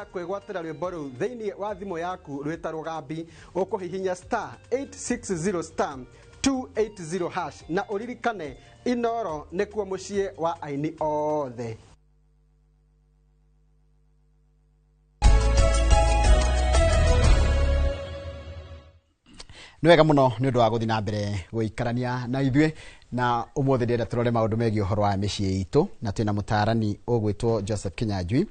Ũngĩenda kwĩgwatĩra rwĩmbo rũu thĩinĩ wa thimũ yaku rwĩta rũgambi, ũkũhihinya star 860 star 280 hash, na ũririkane Inoro nĩkuo mũciĩ wa aini othe. Nĩ wega mũno nĩ ũndũ wa gũthiĩ na mbere gũikarania na ithuĩ, na ũmũthĩ ndĩrenda tũrore maũndũ megiĩ ũhoro wa mĩciĩ itũ, na twĩna mũtaarani ũgwĩtwo Joseph Kinyanjui.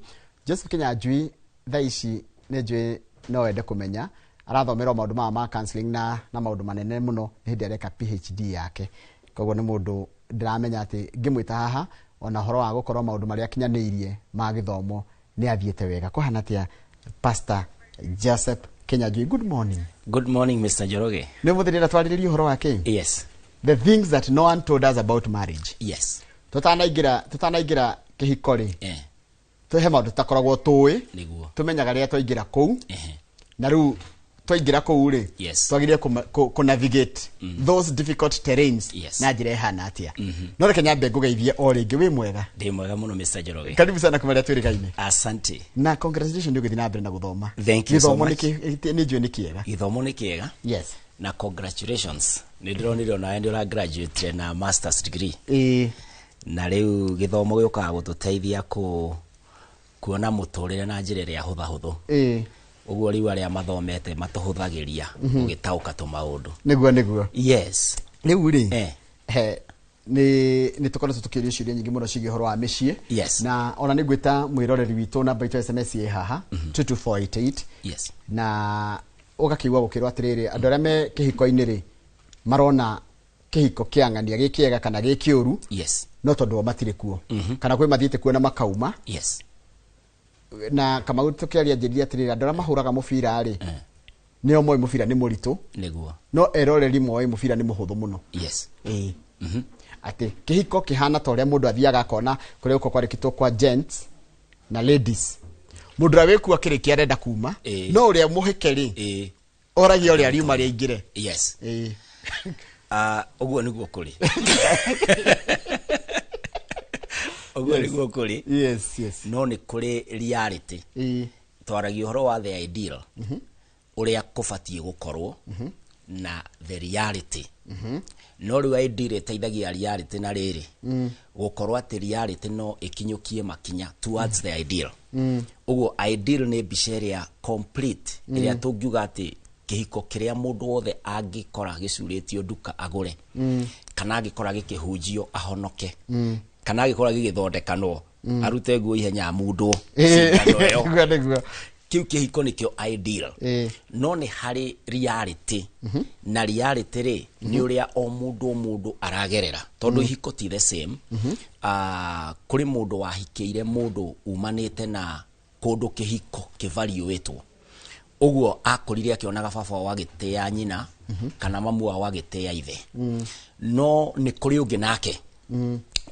Joseph Kinyanjui, thaa ici nĩ njũĩ no wende kũmenya arathomera o maũndũ maya ma counseling na maũndũ manene mũno, nĩ hĩndĩ areka PhD yake, koguo nĩ mũndũ ndĩramenya atĩ ngĩmwĩta haha ona ũhoro wa gũkorwo maũndũ marĩa akinyanĩirie ma gĩthomo nĩ athiĩte wega. Kũhana atĩa, Pastor Joseph Kinyanjui? Good morning. Good morning, Mr. Njoroge. Nĩ ũmũthĩ ndĩrenda twarĩrĩrie ũhoro wa kĩ? Yes. The things that no one told us about marriage. Yes. Tũtanaingĩra kĩhiko rĩ, he maũndũ tũtakoragwo tũĩ. Tũmenyaga rĩrĩa twaingĩra kũu. Na rĩu twaingĩra kũu rĩ, twagĩrĩire kũ navigate those difficult terrains na njĩra ĩhana atĩa? No reke nyambe ngũgeithie o rĩngĩ, wĩ mwega? Ndĩ mwega mũno, Mr. Njoroge. Karibu sana kũmarĩa twĩrĩgaine. Asante. Na congratulations nĩ ũgĩthiĩ na mbere na gũthoma. Thank you so Gĩthomo much. nĩ njũĩ nĩ kĩega. Gĩthomo nĩ kĩega. Na congratulations. Nĩ ndĩronire onawe nĩ ũra graduate na master's degree. Na rĩu gĩthomo gĩũkaga gũtũteithia kuona mũtũrĩre na njĩra ĩrĩa hũthahũthũ. Ũguo rĩu arĩa mathomete matũhũthagĩria gũgĩtaũka tũmaũndũ. Nĩguo, nĩguo. Yes. Rĩu rĩ, he, nĩ tũkoretwo tũkĩũrio ciũria nyingĩ mũno ciĩgiĩ ũhoro wa mĩciĩ. Na ona nĩ ngwĩta mwĩroreri witũ, namba itũ ya SMS ĩ haha, 22488. Na ũgakĩigua gũkĩrwo atĩrĩrĩ, andũ arĩa me kĩhiko-inĩ rĩ, marona kĩhiko kĩa ng'ania gĩ kĩega kana gĩ kĩũru. No tondũ o matirĩ kuo. Kana kwĩ mathiĩte kuo na makauma. Na Kamau tũkĩaria njĩrire atĩrĩrĩ, andũ arĩa mahũraga mũbira rĩ, nĩo moĩ mũbira nĩ mũritũ. No eroreri moĩ mũbira nĩ mũhũthũ mũno. Atĩ kĩhiko kĩhana ta ũrĩa mũndũ athiaga akona kũrĩa gũkoragwo kwandĩkĩtwo kwa gents na ladies. Mũndũ ũrĩa wĩkuo akĩrĩkia arenda kuma, no ũrĩa mũhĩke rĩ, oragia ũrĩa riuma rĩaingĩre. Ũguo nĩguo kũrĩ. Ũguo nĩguo kũrĩ. Yes, yes. No nĩ kũrĩ reality. Twaragia ũhoro wa the ideal. Ũrĩa kũbatiĩ gũkorwo na the reality. No rĩu ideal ĩteithagia reality na rĩrĩ. Gũkorwo atĩ reality no ĩkinyũkie makinya towards the ideal. Ũguo ideal nĩ mbica ĩrĩa complete, ĩrĩa tũngiuga atĩ kĩhiko kĩrĩa mũndũ wothe angĩkora gĩcurĩtio nduka agũre. Kana angĩkora gĩkĩhunjio ahonoke. Kana angĩkora gĩgĩthondekanwo, arute nguo ihenya amundwo. Cindano ĩyo. Nĩguo, nĩguo. Kĩu kĩhiko nĩkĩo ideal. No nĩ harĩ reality. Na reality rĩ, nĩ ũrĩa o mũndũ o mũndũ aragerera. Tondũ ihiko ti the same. Kũrĩ mũndũ wahikĩire mũndũ umanĩte na kũndũ kĩhiko kĩvariũĩtwo. Ũguo akũrire akĩonaga baba wao agĩtĩa nyina, kana mamu wao agĩtĩa ithe. No nĩ kũrĩ ũngĩ nake.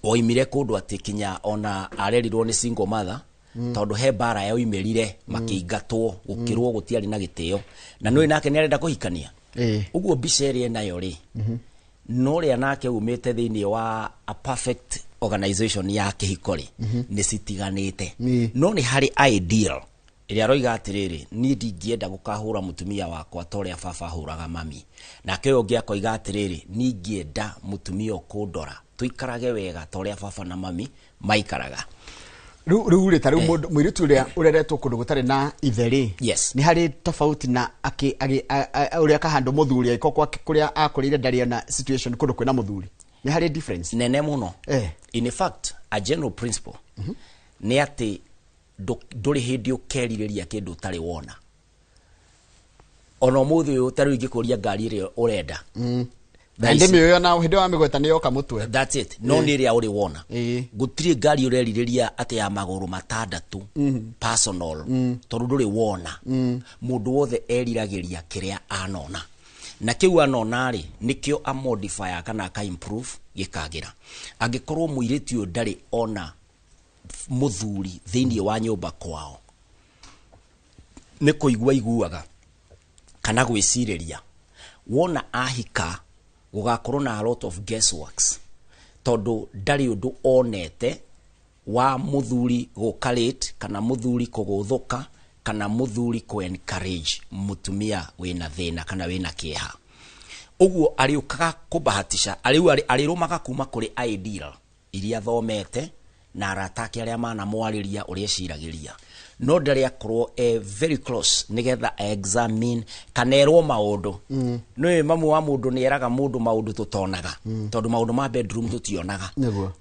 Oimire kũndũ atĩ kinya ona arerirwo nĩ single mother, tondũ he mbara yoimĩrire, makĩingatwo, gũkĩrwo gũtiarĩ na gĩtĩo. Na nĩũĩ nake nĩ arenda kũhikania. Ũguo mbica ĩrĩa enayo rĩ, no ũrĩa nake umĩte thĩinĩ wa a perfect organization ya kĩhiko rĩ, nĩ citiganĩte. No nĩ harĩ ideal ĩrĩa aroiga atĩrĩrĩ, niĩ ndingĩenda gũkahũra mũtumia wakwa ta ũrĩa baba ahũraga mami. Nake ũyũ ũngĩ akoiga atĩrĩrĩ, niĩ ingĩenda mũtumia ũkũndora tũikarage wega ta ũrĩa baba na mami maikaraga. Rĩu rĩ, ta rĩu mũndũ, mũirĩtu ũrĩa ũreretwo kũndũ gũtarĩ na ithe rĩ, nĩ harĩ tofauti na ũrĩa kahandũ mũthuri angĩkorwo gwake kũrĩa akũrĩire ndarĩ ona situation kũndũ kwĩna mũthuri. Nĩ harĩ difference? Nene mũno. In fact, a general principle nĩ atĩ ndũrĩ hĩndĩ ũkerirĩria kĩndũ ũtarĩ wona. Ona ũmũthĩ ũyũ ta rĩu ingĩkũria ngari ĩrĩa ũrenda. Na ndĩmĩũĩ ona hĩndĩ wa mĩgweta nĩ yoka mũtwe. That's it. No nĩ ĩrĩa ũrĩ wona. Gũtirĩ ngari ũrerirĩria atĩ ya magũrũ matandatũ personal, tondũ ndũrĩ wona. Mũndũ wothe eriragĩria kĩrĩa anona. Na kĩu anona rĩ, nĩkĩo a modify kana aka improve gĩkagĩra. Angĩkorwo mũirĩtu ũyũ ndarĩ ona mũthuri thĩinĩ wa nyũmba kwao, nĩ kũigua iguaga kana gwĩcirĩria, wona ahika gũgakorwo na a lot of guessworks, tondũ ndarĩ ũndũ onete wa mũthuri gũka late kana mũthuri kũgũthũka Kana muthuri ku encourage mutumia wina thina kana wina kieha. Uguo ariukaga kubahatisha ariu arirumaga kuma kuri ideal iria thomete na arata ake aria manamwariria uria ciragiria, no ndari akorwo e very close nigetha examine kana erwo maundu. Nĩ mamu wa mundu ni eraga mundu maundu tutonaga, tondu maundu ma bedroom tutionaga.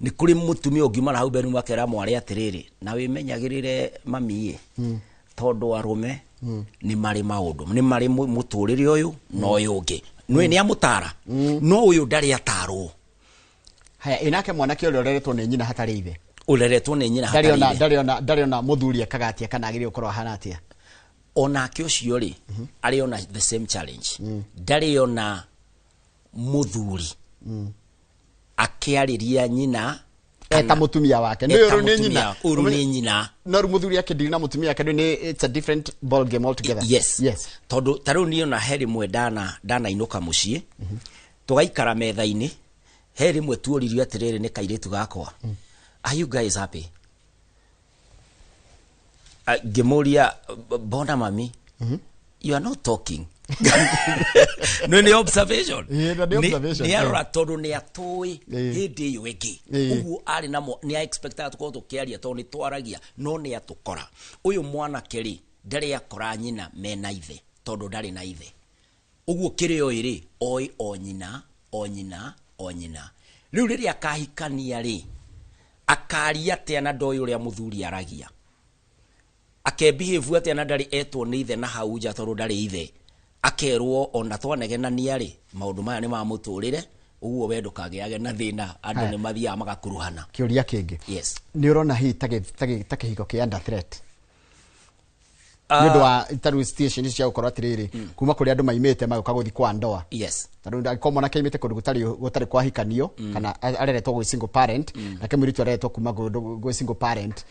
Ni kuri mutumia ungiuma hau bedroom akera mwari atiriri, na wimenyagirire mami, tondu arume ni mari maundu, ni mari muturire uyu na uyu ungi, nĩ nĩ amutara, no uyu ndari atarwo. Haya, inake mwanake uria ureretwo ni nyina hatari ithe, ureretwo ni nyina hatari ithe, ndari ona muthuri ekaga atia kana agire gukorwo ahana atia. Onake ucio ri ari ona the same challenge, ndari ona muthuri akiariria nyina eta mutumia wake, ni uru ni nyina, uru ni nyina, no ru muthuri akidiri na mutumia ake ni it's a different ball game altogether. Yes, yes, tondu ta riu ni ona heri mwe dana inuka mucii, tugaikara metha-ini, heri mwe tuoririo atiriri ni kairitu gakwa, are you guys happy? Ngimuria, bona mami, you are not talking. No, ni observation. Ni arora tondu ni atui hindi iyo ingi uguo ari na ni expectaga tukorwo tukiaria tondu ni twaragia, no ni atukora. Uyu mwanake ri ndari akora nyina mena ithe, tondu ndari na ithe. Uguo kiri oi ri oi o nyina o nyina o nyina. Riu riria akahikania ri akaria atia na ndoi uria muthuri aragia, akebehave atia na ndari etwo ni ithe na hau nja tondu ndari ithe, akerwo ona twanegenania ri maundu maya ni mamuturire, uguo we ndukagiage na thina, andu ni mathiaga magakuruhana. Kiuria kingi, yes, ni urona hi ta kihiko kia under threat ni undu wa taru station cia gukorwo atiriri kuma kuri andu maimite magoka guthi kwa ndoa. Yes, taru ndako mwanake aimite kundu gutari kwahikanio, kana areretwo gwi single parent, nake mwiritu areretwo kuma gwi single parent,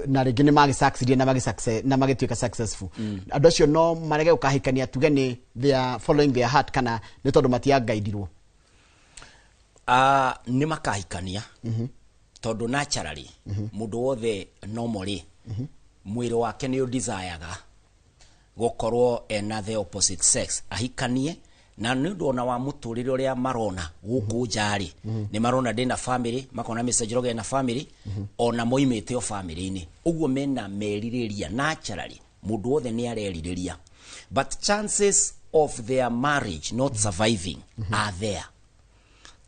na ringi ni magi succeed na magi success na magituika successful. Andu acio no marege gukahikania tuge ni they are following their heart kana ni tondu matiangaidirwo. Ni makahikania tondu naturally mundu wothe normally mwiri wake ni udesireaga gukorwo ena the opposite sex ahikanie, na ni undu ona wa muturire uria marona guku njari, ni marona ndina family, makona Mr. Njoroge na family, ona moimite o family-ini, uguo mena meririria naturally mundu wothe ni areririria, but chances of their marriage not surviving are there,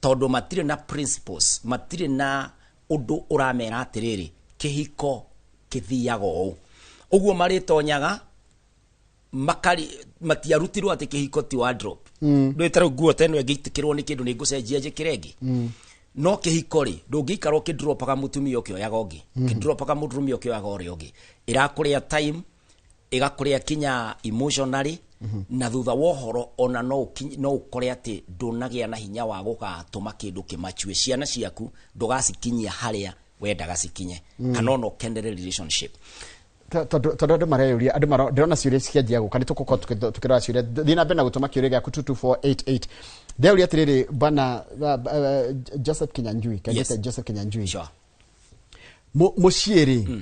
tondu matire na principles, matire na undu uramera atiriri kihiko kithiaga ũũ, ũguo marĩtonyaga makari matiarutirwo atĩ kĩhiko ti wardrobe. Ndwĩta nguo ta ĩno ĩngĩitĩkĩrwo nĩ kĩndũ nĩ ngũcenjia njĩkĩre ĩngĩ. No kĩhiko rĩ ndũngĩikara ũkĩdropaga mũtumia ũkĩoyaga ũngĩ, ũkĩdropaga mũtumia ũkĩoyaga ũrĩa ũngĩ, ĩrakũrĩa time, ĩgakũrĩa kinya emotionally, na thutha wa ũhoro ona no ũkore atĩ ndũnagĩa na hinya wa gũgatũma kĩndũ kĩmachue ciana ciaku, ndũgacikinyia harĩa wendaga cikinye, kana ona ũkenere relationship. Tondu andu mareyũria, andu ndĩrona ciũria cikĩanjia gũka, nĩ tũgũkorwo tũkĩrora ciũria. Thiĩ na mbere na gũtũma kĩũria gĩaku 22488. Ndĩrauria atĩrĩrĩ, bwana Joseph Kinyanjui, kaigĩte Joseph Kinyanjui, mũciĩ rĩ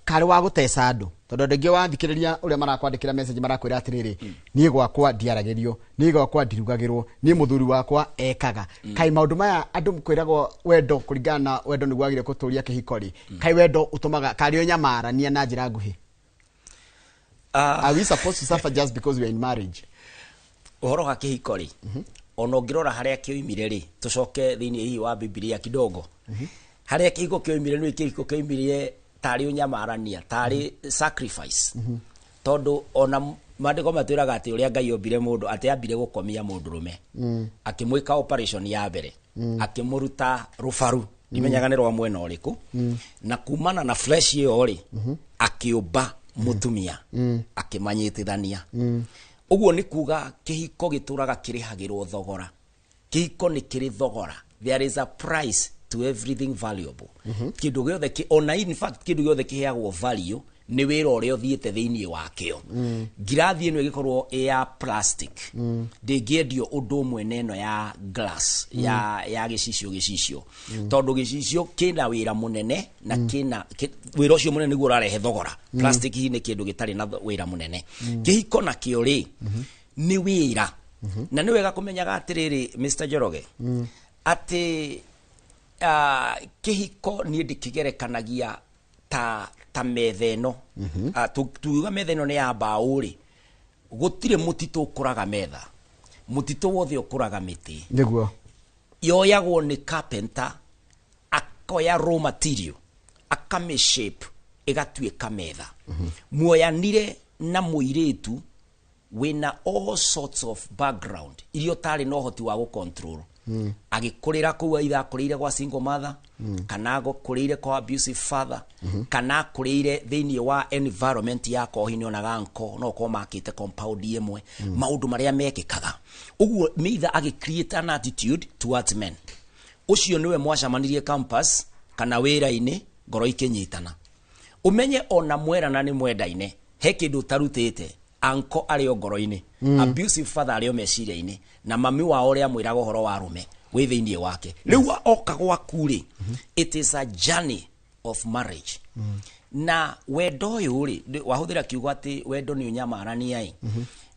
karĩ wa gũteca andũ, tondu andũ aingĩ wathikĩrĩria ũrĩa marakwandĩkĩra message marakwĩra atĩrĩrĩ, niĩ gwakwa ndiaragĩrio, niĩ gwakwa ndirugagĩrwo, niĩ mũthuri wakwa ekaga. Kaĩ maũndũ maya andũ kwĩragwo wendo kũringana na wendo nĩguo wagĩrĩire gũtũria kĩhiko rĩ, kaĩ wendo ũtũmaga karĩ ũnyamarania na njĩra nguhĩ? Are we supposed to suffer just because we are in marriage? Ũhoro wa kĩhiko rĩ, ona ũngĩrora harĩa kĩoimire rĩ, tũcoke thĩinĩ hihi wa Bibilia kidogo, harĩa kĩhiko kĩoimire nĩ kĩhiko kĩoimire tari unyamarania, tari sacrifice, tondu ona maandĩko matwĩraga atĩ ũrĩa Ngai ombire mũndũ atĩ ambire gũkomia mũndũrũme, akĩmwĩka operation ya mbere, akĩmũruta rũbaru, ndimenyaga nĩ rwa mwena ũrĩkũ, na kumana na flesh ĩyo rĩ, akĩũmba mũtumia, akĩmanyitithania. Ũguo nĩ kuga kĩhiko gĩtũraga kĩrĩhagĩrwo thogora, kĩhiko nĩ kĩrĩ thogora, there is a price to everything valuable. Kindu giothe ona in fact kindu giothe kiheagwo value Nĩ wĩra ũrĩa ũthiĩte thĩinĩ wakĩo. Ngirathi ĩno ĩgĩkorwo ĩ ya plastic, ndĩngĩendio ũndũ ũmwe na ĩno ya glass, ya gĩcicio, tondũ gĩcicio kĩna wĩra mũnene na kĩna wĩra ũcio mũnene nĩguo ũrarehe thogora. Plastic hihi nĩ kĩndũ gĩtarĩ na wĩra mũnene. Kĩhiko nakĩo rĩ, nĩ wĩra, na nĩ wega kũmenyaga atĩrĩrĩ, Mr Njoroge, atĩ kĩhiko niĩ ndĩkĩgerekanagia ta metha ĩno. Tugiuga metha ĩno nĩ ya mbaũ rĩ, gũtirĩ mũtitũ ũkũraga metha, mũtitũ wothe ũkũraga mĩtĩ. Yoyagwo nĩ carpenter, akoya raw material, akamĩ shape ĩgatuĩka metha. Muoyanire na mũirĩtu wĩna all sorts of background iria ũtarĩ na ũhoti wa gũcontrol, agĩkũrĩra kũu, either akũrĩire gwa single mother, kana agũkũrĩire kwa abusive father, kana akũrĩire thĩinĩ wa environment ya kohi nĩ onaga nko no ũkorwo makĩte compound ĩmwe, maũndũ marĩa mekĩkaga ũguo meither agĩ create an attitude towards men. Ũcio nĩwe mwacemanirie campus kana wĩra-inĩ, ngoro ikĩnyitana. Ũmenye ona mwerana nĩ mwendaine, he kĩndũ ũtarutĩte, anko arĩ o ngoro-inĩ, abusive father arĩ o meciria-inĩ, na mami wao ũrĩa amwĩraga ũhoro wa rũme wĩ thĩinĩ wake. Rĩu oka gwaku rĩ, it is a journey of marriage. Na wendo ũyũ rĩ, wahũthĩra kiugo atĩ wendo nĩ ũnyamarania ĩ,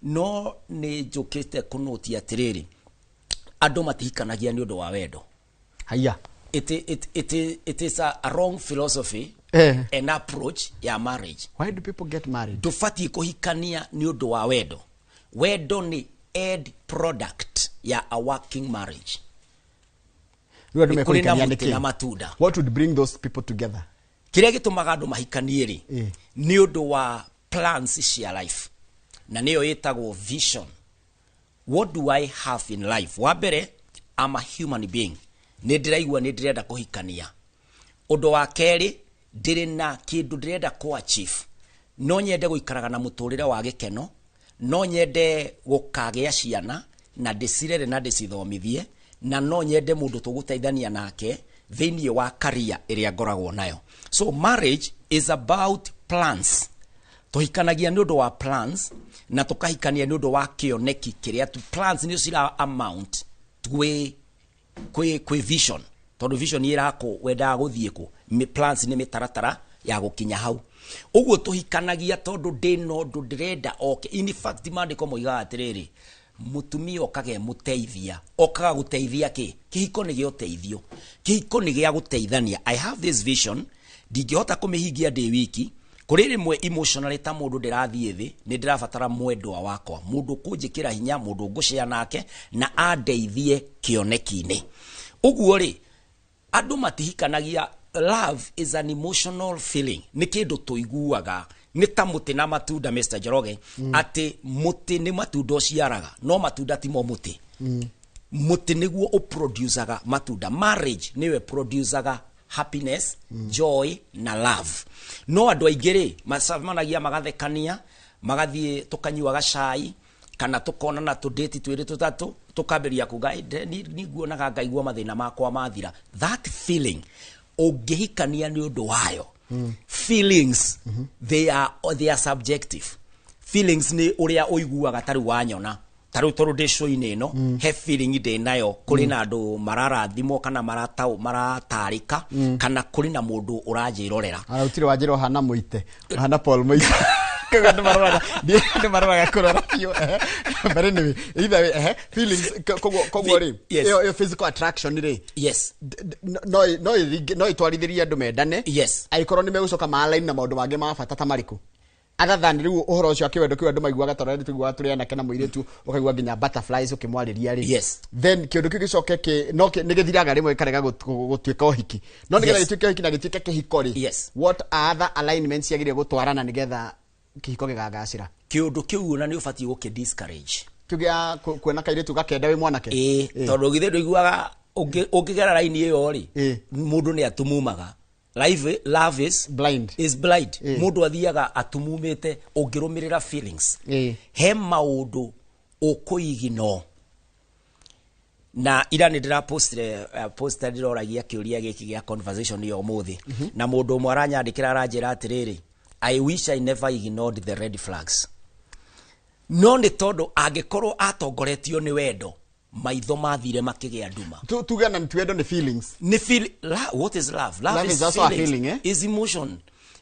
no nĩ njũkĩte kũnũtia atĩrĩrĩ, andũ matihikanagia nĩ ũndũ wa wendo. Haya. It is a wrong philosophy and approach ya marriage. Why do people get married? Ndũbatiĩ kũhikania nĩ ũndũ wa wendo. Wendo nĩ end product ya a working marriage. Rĩu andũ Nĩ kũrĩ na mekũhikania mũtĩ nĩkĩ? na matunda. What would bring those people together? Kĩrĩa gĩtũmaga andũ mahikanie rĩ, nĩ ũndũ wa plans cia life, na nĩyo ĩtagwo vision. What do I have in life? Wa mbere, I'm a human being, nĩ ndĩraigua nĩ ndĩrenda kũhikania. Ũndũ wa kerĩ, ndĩrĩ na kĩndũ ndĩrenda kũ achieve. No nyende gũikaraga na mũtũrĩre wa gĩkeno, no nyende gũkagĩa ciana na ndĩcirere na ndĩcithomithie, na no nyende mũndũ tũgũteithania nake thĩinĩ wa career ĩrĩa ngoragwo nayo. So marriage is about plans. Tũhikanagia nĩ ũndũ wa plans, na tũkahikania nĩ ũndũ wa kĩoneki kĩrĩa tu plans nĩ cira amount kwĩ vision, tondũ vision ĩrakũ wendaga gũthiĩ kũ. Plans nĩ mĩtaratara ya gũkinya hau. Ũguo tũhikanagia tondũ ndĩna ũndũ ndĩrenda oke. In fact, maandĩko moigaga atĩrĩrĩ, mũtumia okaga mũteithia, okaga gũteithia kĩ. Kĩhiko nĩ gĩa ũteithio, kĩhiko nĩ gĩa gũteithania. I have this vision, ndingĩhota kũmĩhingia ndĩ wiki. Kũrĩ rĩmwe emotionally ta mũndũ ndĩrathiĩ thĩ, nĩ ndĩrabatara mwendwa wakwa, mũndũ ũkũnjĩkĩra hinya, mũndũ ngũcea nake na andeithie kĩoneki-inĩ. Ũguo rĩ, andũ matihikanagia. Love is an emotional feeling, nĩ kĩndũ tũiguaga, nĩ ta mũtĩ na matunda, Mr Njoroge, atĩ mũtĩ nĩ matunda ũciaraga, no matunda timo mũtĩ. Mũtĩ nĩguo ũproducaga matunda. Marriage nĩwe producaga happiness, joy na love. No andũ aingĩ rĩ, macemanagia, magathekania, magathiĩ tũkanyuaga cai kana tũkonana tũndĩti twĩrĩ tũtatũ, tũkambĩrĩria kuga, "Eh, ni nguonaga ngaigua mathĩna makwa mathira." That feeling ũngĩhikania nĩ ũndũ wayo, feelings, they are subjective. Feelings nĩ ũrĩa ũiguaga. Tarĩu wanyona tarĩu tondũ ndĩ show-inĩ ĩno, he feeling ndĩ nayo, kũrĩ na andũ mararathimwo kana maratarĩka, kana kũrĩ na mũndũ ũranjĩrorera. Ara utirĩ wanjĩra ũhana mũite, ũhana Paul Mũite. Koguo andũ maroraga, andũ maroraga kũrora biũ, ehe. But anyway, either way, ehe, feelings, koguo rĩ, ĩyo physical attraction rĩ, no ĩtwarithĩrie andũ mendane, angĩkorwo nĩ megũcoka ma-align na maũndũ mangĩ ma bata ta marĩkũ, other than rĩu ũhoro ũcio wa kĩwendo kĩu andũ maiguaga, tondũ tũiguaga tũrĩ anake na mũirĩtu ũkaigua nginya butterflies ũkĩmwarĩria rĩ, then kĩũndũ kĩu gĩcoke kĩ no nĩ gĩthiraga rĩmwe gĩkarega gũtuĩka ũhiki. No nĩgetha gĩtuĩke ũhiki na gĩtuĩke kĩhiko rĩ, what are other alignments ciagĩrĩire gũtwarana nĩgetha kĩhiko gĩkagacĩra? Kĩũndũ kĩu ona nĩ ũbatiĩ gũkĩ discourage. Kĩu gĩa kuona kairĩtu gakenda wĩ mwanake? Ĩĩ, tondũ githĩ ndũiguaga ũngĩgera raini ĩyo rĩ, mũndũ nĩ atumumaga. Life, love is blind. Is blind. Mũndũ athiaga atumumĩte ũngĩrũmĩrĩra feelings. He maũndũ ũkũigino na ira nĩ ndĩrapostire poster ndĩroragia kĩũria gĩkĩ gĩa conversation ya ũmũthĩ, na mũndũ ũmwe aranyandĩkĩra, aranjĩra atĩrĩrĩ, I wish I never ignored the red flags. No nĩ tondũ angĩkorwo atongoretio nĩ wendo, maitho mathire makĩgĩa nduma. Tuge na nĩ wendo nĩ feelings. Nĩ feel what is love? Love, Love is is also a feelings, feeling, eh? Is emotion.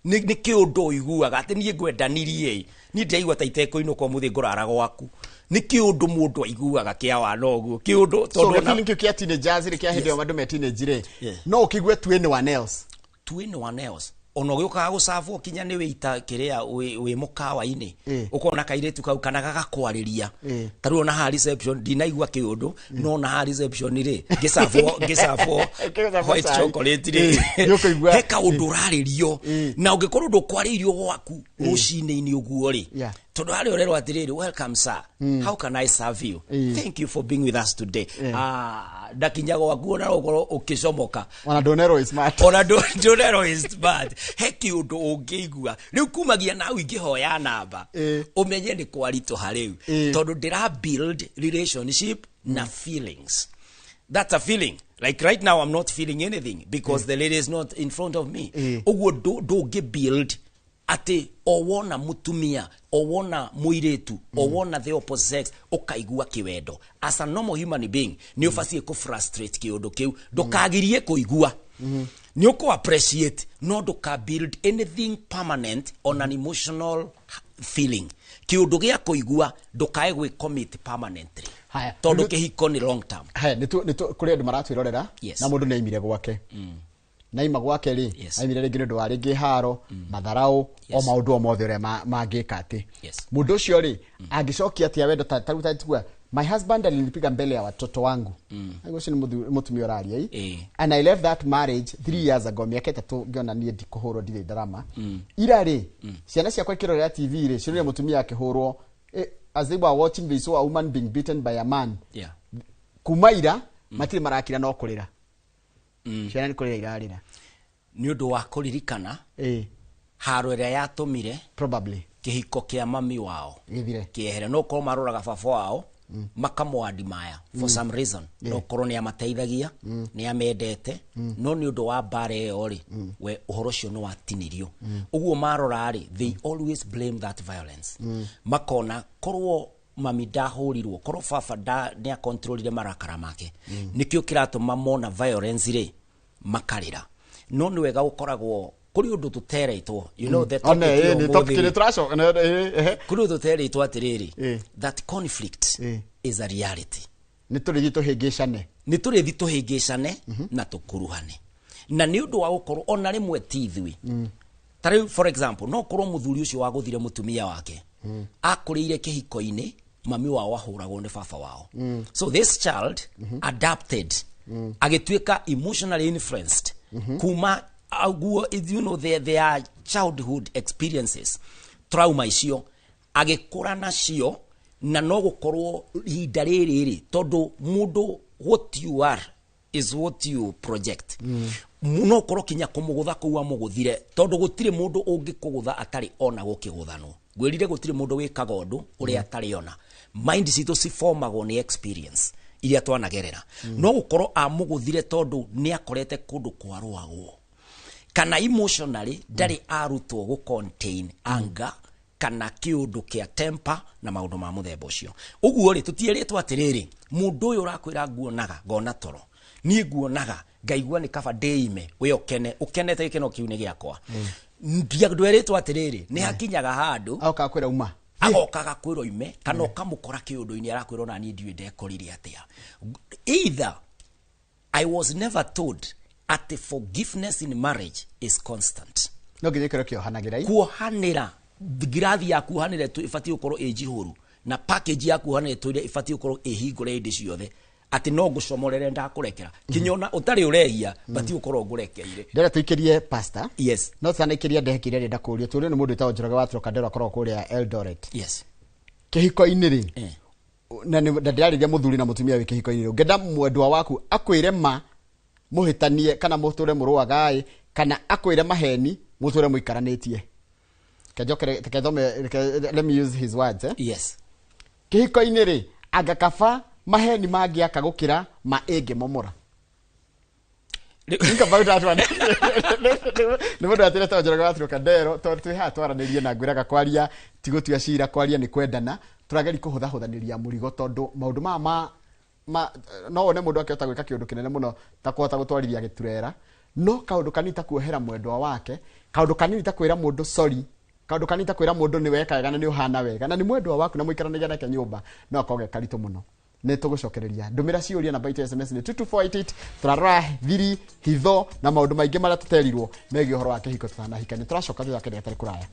Nĩ kĩũndũ ũiguaga atĩ niĩ ngwendanirie, niĩ ndĩraigua ta itekũinũka ũmũthĩ ngũrara gwaku. Nĩ kĩũndũ mũndũ aiguaga kĩa wana ũguo, kĩũndũ So tondũ the feeling kĩu kĩa teenagers rĩ, kĩa hĩndĩ ĩyo andũ me teenage rĩ, no ũkĩigue to anyone else. To anyone else. Ona ũgĩũkaga gũcabwo kinya nĩ wĩita kĩrĩa wĩ mũkawa-inĩ, ũkona kairĩtu kau kana gagakwarĩria. Ta rĩu ona haha reception ndinaigua kĩũndũ, no ona haha reception rĩ, ngĩcabwo Ngĩcabwo white cai. chocolate rĩ, Nĩ ũkũigua. he kaũndũ ũrarĩrio. Na ũngĩkorwo ndũkwarĩirio gwaku rũcinĩ-inĩ ũguo rĩ, tondũ harĩa ũrerwo atĩrĩrĩ, welcome sir, how can I serve you? Thank you for being with us today. Ndakinya gwaku ona no ũkorwo ũkĩcomoka. Ona ndũnerwo is smart. Ona ndũnerwo is smart. He kĩũndũ ũngĩigua rĩu kumagia na ingĩhoya namba, ũmenye nĩ kwaritũha rĩu, tondũ ndĩra build relationship na feelings. That's a feeling. Like right now I'm not feeling anything because the lady is not in front of me. Ũguo ndũngĩ build atĩ o wona mũtumia, o wona mũirĩtu, o wona the opposite sex, ũkaigua kĩwendo. As a normal human being nĩ ũbatiĩ kũ frustrate kĩũndũ kĩu, ndũkagirie kũigua. Nĩ ũkũ appreciate, no ndũka build anything permanent on an emotional feeling. Kĩũndũ gĩa kũigua ndũkae gwĩ commit permanently. Haya. Tondũ kĩhiko nĩ long term. Haya, nĩ kũrĩ andũ maratwĩrorera, na mũndũ nĩ aimire gwake. Naima gwake rĩ, aimire rĩngĩ nĩ ũndũ wa rĩngĩ haro, matharaũ, o maũndũ o mothe ũrĩa mangĩka atĩ. Mũndũ ũcio rĩ, angĩcokia atĩa wendo? Ta rĩu ta tuga, my husband alinipiga mbele ya watoto wangu. Ũcio nĩ mũtumia ũraria ĩ. And I left that marriage 3 years ago, mĩaka 3 ngĩona niĩ ndikũhũrwo, ndirĩ ndarama. Ira rĩ, ciana ciakwa ikĩrorera TV rĩ, cironire mũtumia akĩhũrwo. As they were watching, they saw a woman being beaten by a man. Kuma ira matirĩ marakira, no kũrĩra. Ciana nĩ kũrĩra irarĩra. Nĩ ũndũ wa kũririkana haro ĩrĩa yatũmire Probably kĩhiko kĩa mami wao gĩthire. Kĩehere. No korwo maroraga baba wao makamwadimaya for some reason. No korwo nĩ amateithagia, nĩ amendete, no nĩ ũndũ wa mbara ĩyo rĩ, we ũhoro ũcio nĩ watinirio. Ũguo marora rĩ, they always blame that violence. Makona korwo mami ndahũrirwo, korwo baba nĩ akontrolire marakara make. Nĩkĩo kĩratũma mona violence rĩ makarĩra. No nĩ wega gũkoragwo kũrĩ ũndũ tũteretwo, you know, the One, topic ya nĩ ũmũthĩ topic rĩ, nĩ tũracoka ehe. kũrĩ ũndũ tũteretwo atĩrĩrĩ, that conflict is a reality. Nĩ tũrĩthiĩ tũhĩngĩcane. Nĩ tũrĩthi tũhĩngĩcane na tũkuruhane, na nĩ ũndũ wa gũkorwo ona rĩmwe ti ithuĩ. Ta rĩu for example, no korwo mũthuri ũcio wagũthire mũtumia wake akũrĩire kĩhiko-inĩ mami wao ahũragwo nĩ baba wao. So this child adapted, agĩtuĩka emotionally influenced kuma aguo, their childhood experiences, trauma icio agĩkũra nacio. Na no gũkorwo ihinda rĩrĩ rĩ, tondũ mũndũ, what you are is what you project. No korwo kinya kũmũgũtha kũu amũgũthire, tondũ gũtirĩ mũndũ ũngĩkũgũtha atarĩ ona gũkĩgũthanwo. Ngwĩrire gũtirĩ mũndũ wĩkaga ũndũ ũrĩa atarĩ ona. Mind citũ cifomagwo nĩ experience iria twanagerera. No gũkorwo amũgũthire tondũ nĩ akorete kũndũ kwarũagwo, kana emotionally ndarĩ arutwo gũ contain anger kana kĩũndũ kĩa temper na maũndũ ma mũthemba ũcio. Ũguo rĩ, tũtierĩtwo atĩrĩrĩ, mũndũ ũyũ ũrakwĩra nguonaga ngona toro, niĩ nguonaga ngaigua nĩ kaba ndĩime, we ũkene, ũkenete, gĩkeno kĩu nĩ gĩakwa. Ndwerĩtwo atĩrĩrĩ, nĩ hakinyaga handũ Agoka kwĩra uma. Agoka agakwĩra uime, kana ũkamũkora kĩũndũ-inĩ arakwĩra ona niĩ ndiũĩ ndekorire atĩa. Either I was never told atĩ forgiveness in marriage is constant. No nginya ĩkorwo kĩohanagĩra i. Kuohanĩra, ngirathi ya kuohanĩra ĩbatiĩ gũkorwo ĩ njihũru, na package ya kuohanĩra ĩtũire ĩbatiĩ gũkorwo ĩhingũre hĩndĩ ciothe, atĩ no ngũcomorere, ndakũrekera kinya ona ũtarĩ ũrehia, batiĩ gũkorwo ngũrekeire. Ndĩrenda tũikĩrie pastor. Yes. No tũtanaikĩria, ndehe kĩrĩa ndĩrenda kũũria. Tũũrio nĩ mũndũ wĩtagwo Njoroge wa Trocadero, akoragwo kũrĩa Eldoret. Kĩhiko-inĩ rĩ, na ndĩrarĩria mũthuri na mũtumia wĩ kĩhiko-inĩ rĩ, ũngĩenda mwendwa waku akwĩre ma mũhĩtanie, kana mũtũre mũrũaga ĩ, kana akwĩre maheni mũtũre mũikaranĩtie? Kenjokere, reke thome, let me use his words, eh? Yes. Kĩhiko-inĩ rĩ, anga kaba maheni mangĩaka gũkĩra ma ĩngĩmomora? Think about that one. Nĩ mũndũ atĩrĩ ta Njoroge wa Trocadero, tondũ twĩ haha twaranĩrie na ngwĩraga kwaria ti gũtua cira, kwaria nĩ kwendana. Tũrageria kũhũthahũthanĩria mũrigo tondũ maũndũ maya ma no wone mũndũ akĩhota gwĩka kĩũndũ kĩnene mũno ta kũhota gũtwarithia gĩturera, no kaũndũ kanini ta kuohera mwendwa wake, kaũndũ kanini ta kwĩra mũndũ sorry, kaũndũ kanini ta kwĩra mũndũ nĩ weka wega na nĩ ũhana wega na nĩ mwendwa waku na mũikaranagia nake nyũmba, no akorwo ge karitũ mũno. Nĩ tũgũcokereria ndũmĩra ciũria namba itũ ya SMS nĩ 22488. Tũrarora thiri, hitho na maũndũ maingĩ marĩa tũterirwo megiĩ ũhoro wa kĩhiko tũtanahikania. Tũracoka thutha wa kĩndũ gatarĩ kũraya.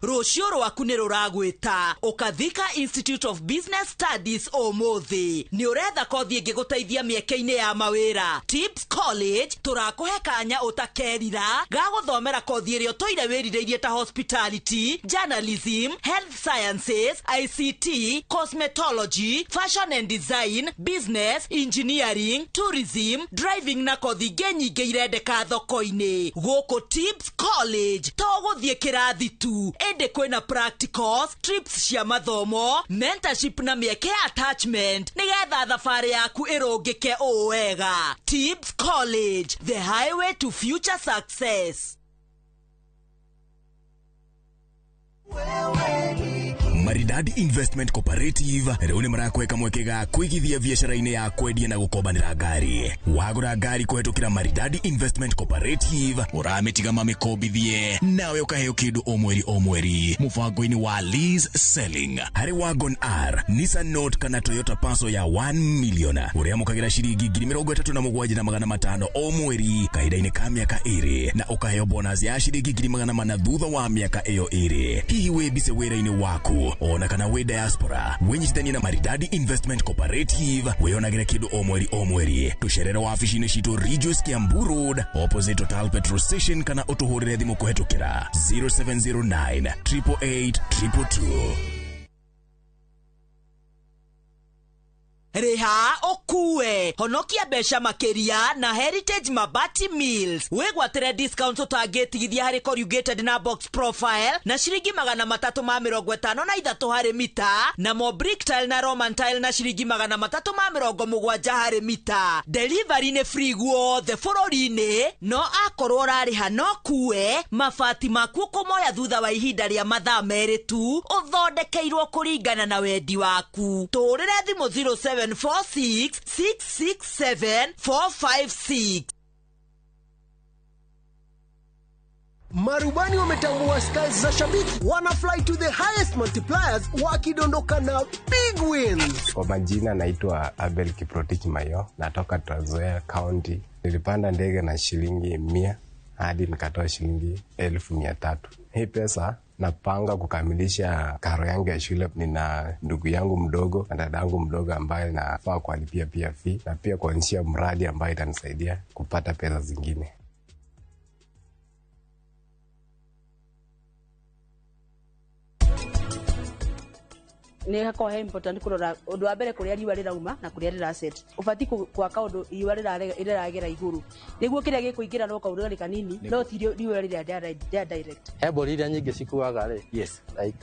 Rũciũ rwaku nĩ rũragwĩta ũkathika Institute of Business Studies. Ũmũthĩ nĩ ũretha kothi ĩngĩgũteithia mĩeke-inĩ ya mawĩra. Tips College tũrakũhe kanya ũtakerira ga gũthomera kothi ĩrĩa ũtũire wĩrirĩirie ta hospitality, journalism, health sciences, ICT, cosmetology, fashion and design, business, engineering, tourism, driving na kothi ingĩ nyingĩ irendeka thoko-inĩ. Gũkũ Tips College to gũthiĩ kĩrathi tu, ĩndĩ kwĩna practicals, trips cia mathomo, mentorship na mĩeke ya attachment nĩgetha thabarĩ yaku ĩrũngĩke ũũ wega. Tips College, the highway to future success. Maridadi Investment Cooperative rĩu nĩ marakweka mweke ga kũigithia biacara-inĩ ya kwendia na gũkombanĩra ngari. Wagũra ngari kũhetũkĩra Maridadi Investment Cooperative, ũramĩtiga mamĩkombithie nawe ũkaheo kĩndũ o mweri o mweri mũbango-inĩ wa lease selling. Harĩ Wagon R, Nissan Note kana Toyota Passo ya 1 million, ũrĩamũkagĩra ciringi 37,500 o mweri kahinda-inĩ ka mĩaka 2 na ũkaheo bonus ya ciringi 400,000 thutha wa mĩaka ĩyo 2. Hihi wĩ bice wĩra-inĩ waku ona kana wĩ diaspora, wĩnyitithanie na Maridadi Investment Cooperative wĩonagĩre kĩndũ o mweri o mweri. Tũcerere wabici-inĩ citũ Ridgeways, Kiambu Road, opposite Total Petrol Station, kana ũtũhũrĩre thimũ kũhetũkĩra 0709 888 222. Rĩha ũkue, honokia mbeca makĩria na Heritage Mabati Mills. Wĩgwatĩre discount ũtangĩtigithia harĩ corrugated na box profile na ciringi 353 harĩ mita, na mo brick tile na Roman tile na ciringi 370 harĩ mita. Delivery nĩ free guothe bũrũri-inĩ, no akorwo ũrarĩha no kue mabati maku ũkũmoya thutha wa ihinda rĩa mathaa 2 tu, ũthondekeirwo kũringana na wendi waku. Tũhũrĩre thimũ 07 46 667 456. Marubani wametambua styles za shabiki, wana fly to the highest multipliers wakidondoka na big wins. Kwa majina naitwa Abel Kiprotich Mayo, natoka Trans Nzoia County. Nilipanda ndege na shilingi 100 hadi nikatoa shilingi 300,000. Hii pesa napanga kukamilisha karo yangu ya shule. Nina ndugu yangu mdogo na dada yangu mdogo ambaye nafaa kuwalipia pia fee na pia kuanzisha mradi ambaye itanisaidia kupata pesa zingine. Nĩ hakoragwo he important kũrora ũndũ wa mbere kũrĩa riũa rĩrauma na kũrĩa rĩraset. Ũbatiĩ gwaka ũndũ riũa rĩragera igũrũ nĩguo kĩrĩa gĩkũingĩra no kaũrugarĩ kanini, no ti riũa rĩrĩa rĩa direct. He mbũri iria nyingĩ cikuaga rĩ, yes, like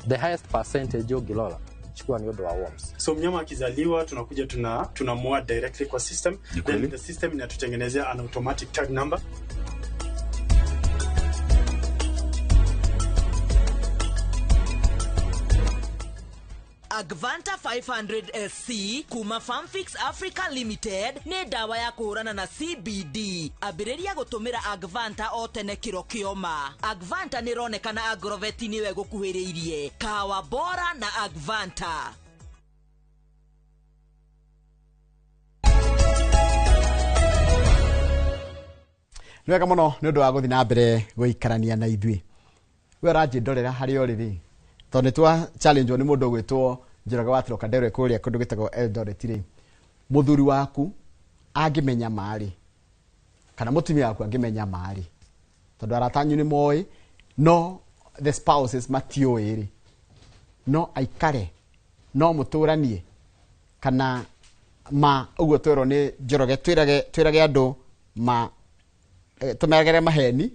the highest percentage ũngĩrora chukua ni ũndũ wa worms. So mnyama akizaliwa tunakuja tunamua directly kwa system, then the system inatutengenezea an automatic tag number. Agvanta 500 SC kuma Farmfix Africa Limited nĩ ndawa ya kũhũrana na CBD. Ambĩrĩria gũtũmĩra Agvanta o tene kĩro kĩoma. Agvanta nĩ ĩronekana Agrovet nĩwe gũkuhĩrĩirie. Kahawa bora na Agvanta. Nĩ wega mũno nĩ ũndũ wa gũthiĩ na mbere gũikarania na ithuĩ. We ũranjĩndorera harĩa ũrĩ rĩ, Tondũ nĩ twa challenge nĩ mũndũ ũgwĩtwo Njoroge wa Trocadero kũrĩa kũndũ gwĩtagwo Eldoret rĩ, mũthuri waku angĩmenya ma rĩ, kana mũtumia waku angĩmenya ma rĩ, tondũ arata anyu nĩ moĩ no the spouses matiũĩ rĩ, no aikare no mũtũranie kana ma ũguo twerwo nĩ Njoroge, twĩrage andũ ma tũmeragĩre maheni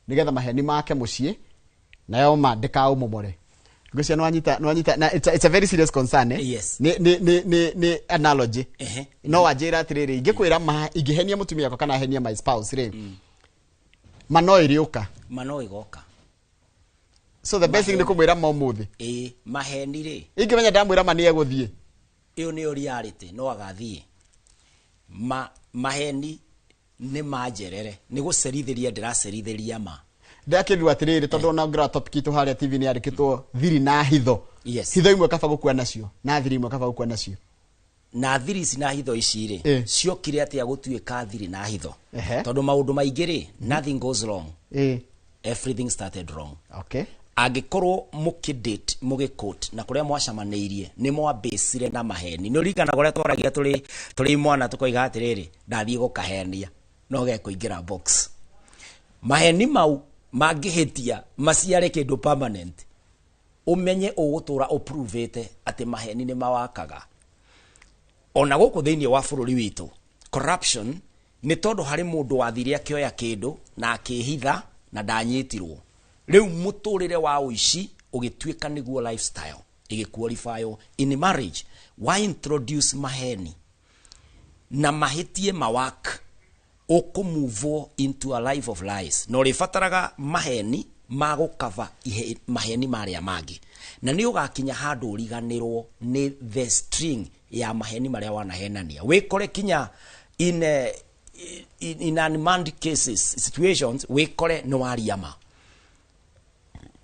nĩgetha maheni make mũciĩ nayo ma ndĩkaũmomore. Ngwĩciria nĩwanyita na it's a very serious concern, eh? Yes. Nĩ analogy. No wanjĩra atĩrĩrĩ, ingĩkwĩra ma ingĩhenia mũtumia wakwa kana henia my spouse rĩ, ma no ĩrĩũka. Ma no ĩgoka. So the best thing nĩ kũmwĩra ma ũmũthĩ. Ĩĩ, maheni rĩ, ingĩmenya ndamwĩra ma nĩ egũthiĩ, ĩyo nĩyo reality, no agathiĩ. Maheni nĩ manjerere, nĩ gũcerithĩria ndĩracerithĩria ma. Ndakĩrirwo atĩrĩrĩ, tondũ ona ngĩrora topic itũ harĩa TV nĩ yandĩkĩtwo thiri na hitho. Yes. Hitho imwe kaba gũkua nacio na thiri imwe kaba gũkua nacio. Na thiri ici na hitho ici rĩ, ciokire atĩa gũtuĩka thiri na hitho? Tondũ maũndũ maingĩ rĩ, nothing goes wrong, everything started wrong. Angĩkorwo mũkĩdate, mũgĩkũt na kũrĩa mwacamanĩirie nĩ mwambĩcire na maheni, nĩ ũririkanaga ũrĩa twaragia tũrĩ mwana, tũkoiga atĩrĩrĩ, ndathiĩ gũkahenia no gekũingĩra box. Maheni mau mangĩhĩtia maciare kĩndũ permanent, ũmenye ũgũtũra ũpruvĩte atĩ maheni nĩ mawakaga. Ona gũkũ thĩinĩ wa bũrũri witũ corruption nĩ tondũ harĩ mũndũ wathire akĩoya kĩndũ na akĩhitha na ndanyitirwo. Rĩu mũtũrĩre wa ũici ũgĩtuĩka nĩguo lifestyle, ĩgĩqualify in marriage. Why introduce maheni na mahĩtie mawak, ũkũmove into a life of lies, na ũrĩbataraga maheni ma gũkava maheni marĩa mangĩ, na nĩ ũgakinya handũ ũriganĩrwo nĩ the string ya maheni marĩa wanahenania, wĩkore kinya in unmanned cases situations, wĩkore nĩ waria ma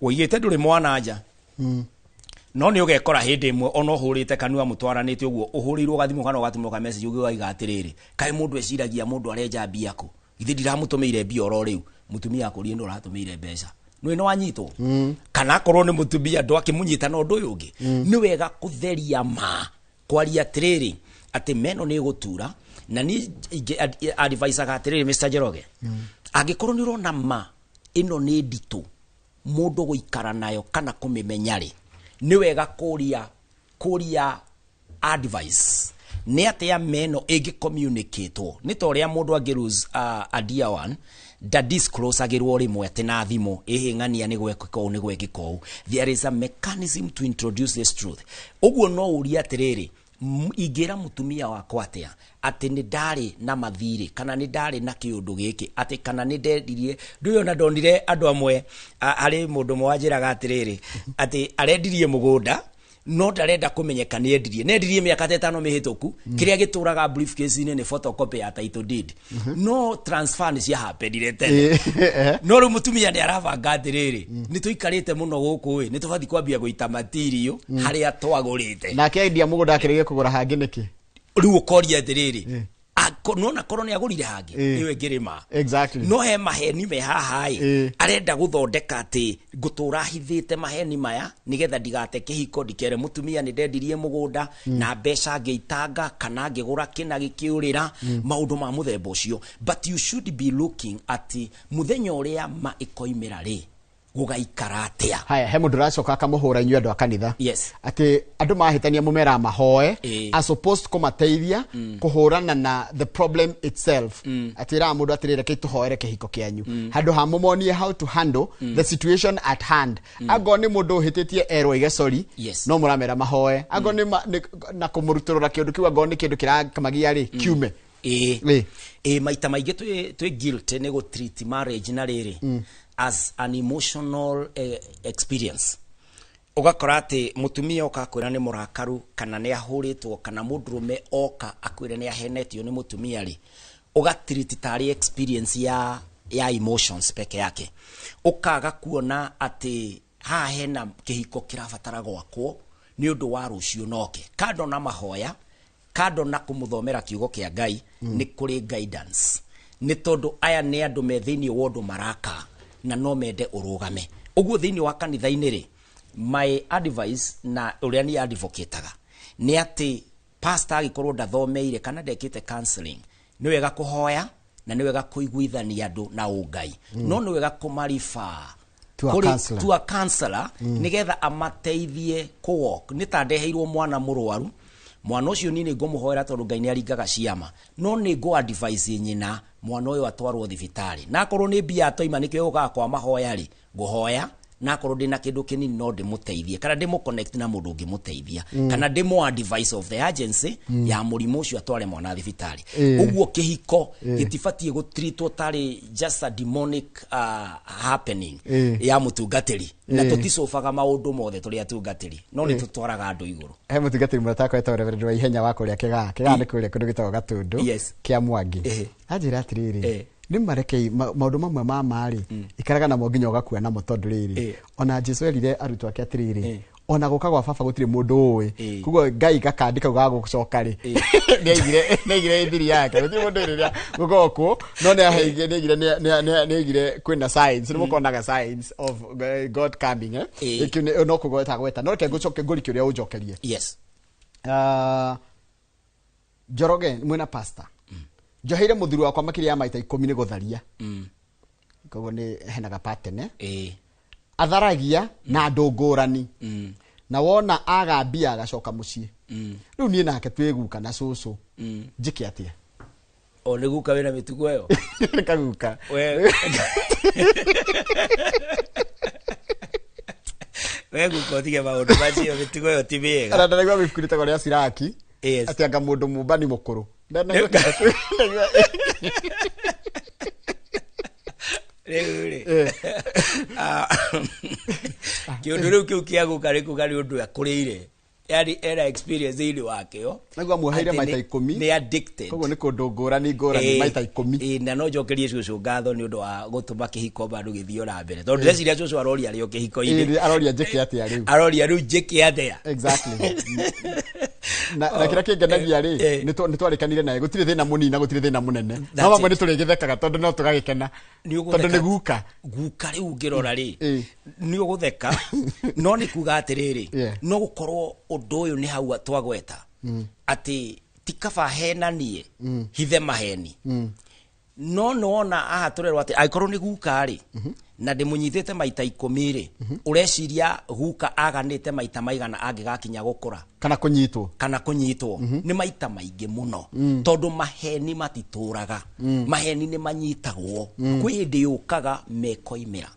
ũigĩte ndũrĩ mwana nja. No nĩ ũgekora hĩndĩ ĩmwe ona ũhũrĩte kanua mũtwaranĩte ũguo, ũhũrĩirwo gathimũ kana ũgatũmĩrwo ka message, ũgĩgaiga atĩrĩrĩ, kaĩ mũndũ eciragia mũndũ arenja mbia kũ? Githĩ ndiramũtũmĩire mbia oro rĩu? Mũtumia akũrie nĩ ũratũmĩire mbeca, nĩ nĩ wanyitwo. Kana akorwo nĩ mũtumia ndwakĩmũnyita na ũndũ ũyũ ũngĩ. Nĩ wega kũtheria ma, kwaria atĩrĩrĩ atĩ meno nĩ ĩgũtura. Na niĩ advisaga atĩrĩrĩ, Mr. Njoroge, angĩkorwo nĩ ũrona ma ĩno nĩ nditũ mũndũ gũikara nayo kana kũmĩmenya rĩ, nĩ wega kũria advice nĩ atĩa meno ĩngĩ communicatwo, nĩ ta ũrĩa mũndũ angĩ lose a dear one nda disclosagĩrwo rĩmwe atĩ na thimũ ĩhĩng'ania nĩ gwekĩka ũũ, nĩ gwekĩka ũũ. There is a mechanism to introduce this truth. Ũguo no ũrie atĩrĩrĩ, ingĩra mũtumia wakwa atĩa atĩ nĩ ndarĩ na mathirĩ kana nĩ ndarĩ na kĩũndũ gĩkĩ, atĩ kana nĩ ndendirie ndũĩ? Ona ndonire andũ amwe, harĩ mũndũ ũmwe wanjĩraga atĩrĩrĩ, atĩ arendirie mũgũnda no ndarenda kũmenyeka nĩ endirie, nĩ endirie mĩaka ta 5 mĩhĩtũku. Kĩrĩa gĩtũraga briefcase-inĩ nĩ photocopy ya title deed, no transfer nĩ ciahappenire tene. No rĩu mũtumia nĩ arabanga atĩrĩrĩ, nĩ tũikarĩte mũno gũkũ ĩ, nĩ tũbatiĩ kwambia gũita material harĩa twagũrĩte. Nake endia mũgũnda akĩrĩgie kũgũra hangĩ nĩkĩ? Rĩu ũkoria atĩrĩrĩ, nona korwo nĩ agũrire hangĩ, ĩyo ĩngĩrĩ ma. No he maheni me haha ĩ, arenda gũthondeka atĩ ngũtũra hithĩte maheni maya nĩgetha ndigate kĩhiko, ndikere mũtumia nĩ ndendirie mũgũnda na mbeca ngĩitanga kana ngĩgũra kĩna gĩkĩũrĩra, maũndũ ma mũthemba ũcio. But you should be looking at mũthenya ũrĩa ma ĩkoimĩra rĩ, gũgaikara atĩa. Haya, he mũndũ ũracoka akamũhũra inyuĩ andũ a kanitha, atĩ andũ mahĩtania mũmera mahoe as opposed kũmateithia kũhũrana na the problem itself, atĩ ĩraga mũndũ atĩrĩ, reke tũhoere kĩhiko kĩanyu, handũ ha mũmonie how to handle the situation at hand. Angorwo nĩ mũndũ ũhĩtĩtie erwo aige sorry, no mũramera mahoe. Angorwo nĩ na kũmũrutũrũra kĩũndũ kĩu, angorwo nĩ kĩndũ kĩrakamagia rĩ, kiume. Ĩĩ, maita maingĩ twĩ guilty nĩ gũ treat marriage na rĩrĩ as an emotional experience. Ũgakora atĩ mũtumia oka akwĩra nĩ mũrakaru kana nĩ ahũrĩtwo, kana mũndũrũme oka akwĩra nĩ ahenetio nĩ mũtumia rĩ, ũgatreat tarĩ experience ya emotions peke yake, ũkaga kuona atĩ haha hena kĩhiko kĩrabatara gwakwo nĩ ũndũ wa rũciũ noke. Kando na mahoya, kando na kũmũthomera kiugo kĩa Ngai, nĩ kũrĩ guidance, nĩ tondũ aya nĩ andũ me thĩinĩ wa ũndũ maraka na no mende ũrũgame ũguo thĩinĩ wa kanitha-inĩ rĩ. My advice na ũrĩa niĩ advocataga nĩ atĩ pastor angĩkorwo ndathomeire kana ndekĩte counseling, nĩ wega kũhoya na nĩ wega kũiguithania andũ na ũngai, no nĩ wega kũmarifaa To a counselor. To a counselor, nĩgetha amateithie kũwalk. Nĩ ta ndeheirwo mwana mũrwaru, mwana ũcio niĩ nĩ ngũmũhoera tondũ Ngai nĩ aringaga ciama, no nĩ ngũ advise nyina mwana ũyũ atwarwo thibitarĩ, na akorwo nĩ mbia atoima nĩkĩo gũkaga kwa mahoya rĩ, ngũhoya, na akorwo ndĩna kĩndũ kĩnini no ndĩmũteithie kana ndĩmũ-connect na mũndũ ũngĩmũteithia kana ndĩmũ advice of the agency ya mũrimũ ũcio, atware mwana thibitarĩ. Ũguo kĩhiko gĩtibatiĩ gũtritwo tarĩ just a demonic happening ya mũtungatĩri, na tũticobaga maũndũ mothe tũrĩ atungatĩri, no nĩ tũtwaraga andũ igũrũ. He mũtungatĩri mũrata wakwa wetagwo Reverend wa Ihenya wa kũrĩa Kĩgaa. Kĩgaa nĩ kũrĩa kũndũ gĩtagwo Gatũndũ kĩa Mwangi. Anjĩra atĩrĩrĩ, nĩ marekei maũndũ mamwe ma marĩ ikaraga namo nginya ũgakua namo, tondũ rĩrĩ, ona Jesu erire arutwo ake atĩrĩrĩ, ona gũka gwa baba gũtirĩ mũndũ ũĩ. Koguo Ngai gakandi kau ga gũcoka rĩ, nĩaigire ithiri yake, gũtirĩ mũndũ ũĩ rĩrĩa gũgokwo, no nĩaigire nĩaigire kwĩna signs, nĩ mũkonaga signs of God coming, eh? Ĩkĩo no kũgweta gweta, no reke ngũcoke ngũrikie ũrĩa ũnjokerie. Njoroge mwĩna pastor, njoheire mũthuri wakwa makĩria ya maita 10 nĩ gũtharia. Koguo nĩ henaga pattern, eh? Atharagia na andũ ngũrani, na wona aga mbia agacoka mũciĩ. Rĩu niĩ nake twĩ guka na cũcũ, njĩke atĩa? O nĩ guka wĩna mĩtugo ĩyo. Nĩ kaguka. We guka ũtige maũndũ macio, mĩtugo ĩyo ti mĩega. Ona ndanaigua ibuku rĩtagwo rĩa Siraki, atĩ anga mũndũ mũmbani mũkũrũ. Rĩu rĩ, kĩũndũ rĩu kĩu kĩa guka nĩ kuga nĩ ũndũ akũrĩire, yani ena experience thĩinĩ wakĩo. Naguo amuoheire Atĩ maita 10. Nĩ addicted. Koguo nĩ kũndũ ngũrani ngũrani, maita 10. Na no njokerie cũcũ ngatho nĩ ũndũ wa gũtũma kĩhiko bado gĩthiĩ na mbere, tondũ ndĩreciria cũcũ aroria arĩ o kĩhiko-inĩ. Aroria njĩke atĩa rĩu. Aroria rĩu njĩke atĩa. Exactly. Na kĩrĩa kĩngenagia rĩ, nĩ twarĩkanire naye gũtirĩ thĩna mũnini na gũtirĩ thĩna mũnene, That's no mamwe it. nĩ tũrĩgĩthekaga tondũ no tũgagĩkena Nĩ tondũ ũgũtheka. nĩ guka. Guka rĩu ũngĩrora rĩ, nĩ ũgũtheka, no nĩ kuga atĩrĩrĩ, no gũkorwo ũndũ ũyũ nĩ hau twagweta atĩ ti kaba henanie hithe maheni, no nĩwona haha tũrerwo atĩ angĩkorwo nĩ guka rĩ, na ndĩmũnyitĩte maita 10 rĩ, ũreciria guka aganĩte maita maigana angĩgakinya gũkũra kana kũnyitwo? Kana kũnyitwo nĩ maita maingĩ mũno, tondũ maheni matitũraga, maheni nĩ manyitagwo, kwĩ hĩndĩ yũkaga mekoimĩra.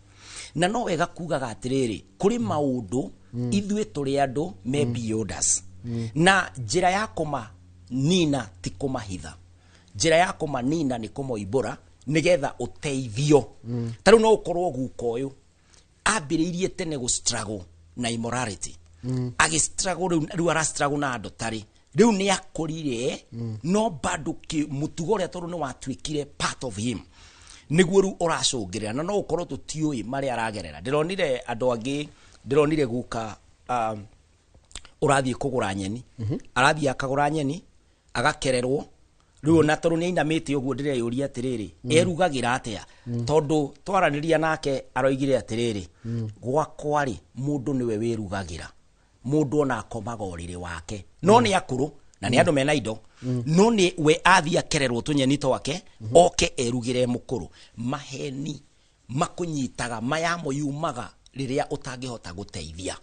Na no wega kugaga atĩrĩrĩ, kũrĩ maũndũ ithuĩ tũrĩ andũ me beyond us, na njĩra ya kũmanina ti kũmahitha, njĩra ya kũmanina nĩ kũmoimbũra nĩgetha ũteithio. Ta rĩu no ũkorwo guka ũyũ ambĩrĩirie tene gũ struggle na immorality, agĩ struggle, rĩu ara struggle na andũ tarĩ rĩu nĩ akũrire, no bado mũtugo ũrĩa tondũ nĩ watuĩkire part of him, nĩguo rĩu ũracũngĩrĩra, na no ũkorwo tũtiũĩ marĩa aragerera. Ndĩronire andũ angĩ, ndĩronire guka ũrathiĩ kũgũra nyeni, arathiĩ akagũra nyeni agakererwo. Rĩu ona tondũ nĩ ainamĩte ũguo, ndĩreyũria atĩrĩrĩ, erugagĩra atĩa? Tondũ twaranĩria nake aroigire atĩrĩrĩ, gwakwa rĩ, mũndũ nĩwe wĩrugagĩra, mũndũ ona akomaga ũrĩrĩ wake, no nĩ akũrũ na nĩ andũ mena indo, no nĩ we athiĩ akererwo tũnyeni twake oke erugĩre mũkũrũ. Maheni makũnyitaga mayamo yumaga rĩrĩa ũtangĩhota gũteithia,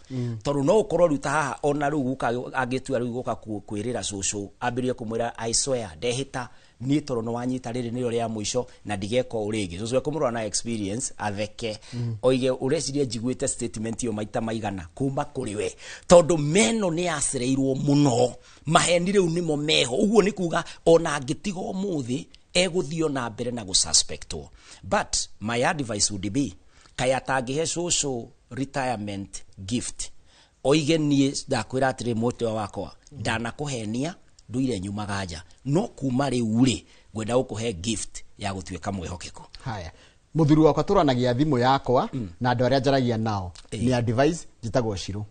tondũ no ũkorwo rĩu ta haha ona rĩu guka angĩtua rĩu gũka kwĩrĩra cũcũ, ambĩrĩrie kũmwĩra, "I swear, ndehĩta niĩ tondũ nĩ wanyita rĩrĩ nĩrĩo rĩa mũico na ndigeka ũũ rĩngĩ." Cũcũ ekũmũrora na experience, atheke, oige, "Ũreciria njiguĩte statement ĩyo maita maigana kuma kũrĩ we?" Tondũ meno nĩ yacereirwo mũno, maheni rĩu nĩmo meho. Ũguo nĩ kuga ona angĩtiga ũmũthĩ egũthiĩ na mbere na gũsuspectwo. But my advice would be, kaĩ atangĩhe cũcũ retirement gift, oige, "Niĩ ndakwĩra atĩrĩ, mũtwe wakwa ndanakũhenia, nduire nyumaga nja, no kuma rĩu rĩ, ngwenda gũkũhe gift ya gũtuĩka mwĩhokeku." Haya, mũthuri wakwa tũranagia thimũ yakwa na andũ arĩa njaragia nao nĩ advice. Njĩtagwo Shiro.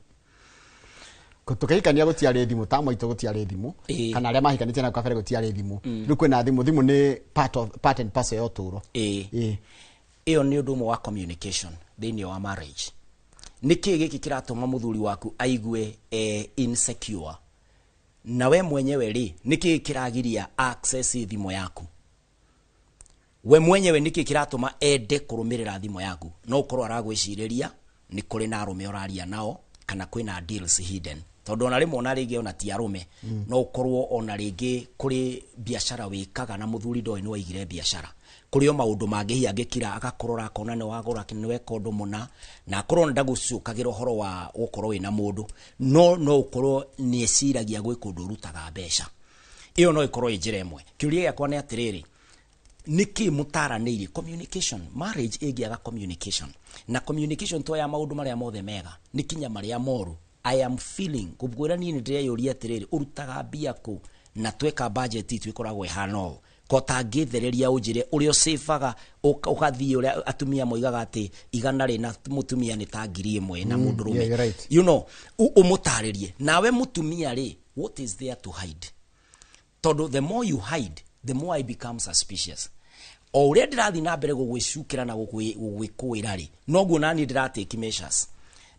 Tũkĩhikania gũtiarĩ thimũ, ta maitũ gũtiarĩ thimũ, kana arĩa mahikanĩtie na kabere gũtiarĩ thimũ. Rĩu kwĩna thimũ. Thimũ nĩ part and parcel ya ũtũũro. Ĩyo nĩ ũndũ ũmwe wa communication thĩinĩ wa marriage. Nĩkĩ gĩkĩ kĩratũma mũthuri waku aigue insecure? Na we mwenyewe rĩ, nĩkĩ kĩragiria access thimũ yaku? We mwenyewe nĩkĩ kĩratũma ende kũrũmĩrĩra thimũ yaku? No ũkorwo aragwĩcirĩria nĩ kũrĩ na arũme ũraria nao, kana kwĩna deals hidden, tondũ ona rĩmwe ona rĩngĩ ona ti arũme, no ũkorwo ona rĩngĩ kũrĩ biacara wĩkaga na mũthuri ndoĩ nĩ waigire biacara. Kũrĩ o maũndũ mangĩ hihi angĩkira agakũrora akona nĩ wagũra, nĩ weka ũndũ mũna, na akorwo ndagũcũkagĩra ũhoro wa gũkorwo wĩna mũndũ, no ũkorwo nĩ eciragia gwĩ kũndũ ũrutaga mbeca. Ĩyo no ĩkorwo ĩ njĩra ĩmwe. Kĩũria gĩakwa nĩ atĩrĩrĩ, nĩkĩ mũtaranĩirie? Communication. Marriage ĩngĩaga communication, na communication to ya maũndũ marĩa mothe mega, nĩ kinya marĩa moru. I am feeling ngũkwĩra niĩ nĩ ndĩreyũria atĩrĩrĩ, ũrutaga mbia kũ? Na tweka budget itũ ĩkoragwo ĩhana ũũ, ko tangĩthereria ũnjĩre ũrĩa ũcĩbaga ũgathiĩ, ũrĩa atumia moigaga atĩ 100 rĩna mũtumia nĩ ta 1000 na mũndũrũme. Yeah, you're right. Ũmũtarĩrie. Nawe mũtumia rĩ, what is there to hide? Tondũ the more you hide, the more I become suspicious. O ũrĩa ndĩrathiĩ na mbere gũgwĩcukĩra na gũgwĩkũĩra rĩ, noguo naniĩ ndĩratake measures.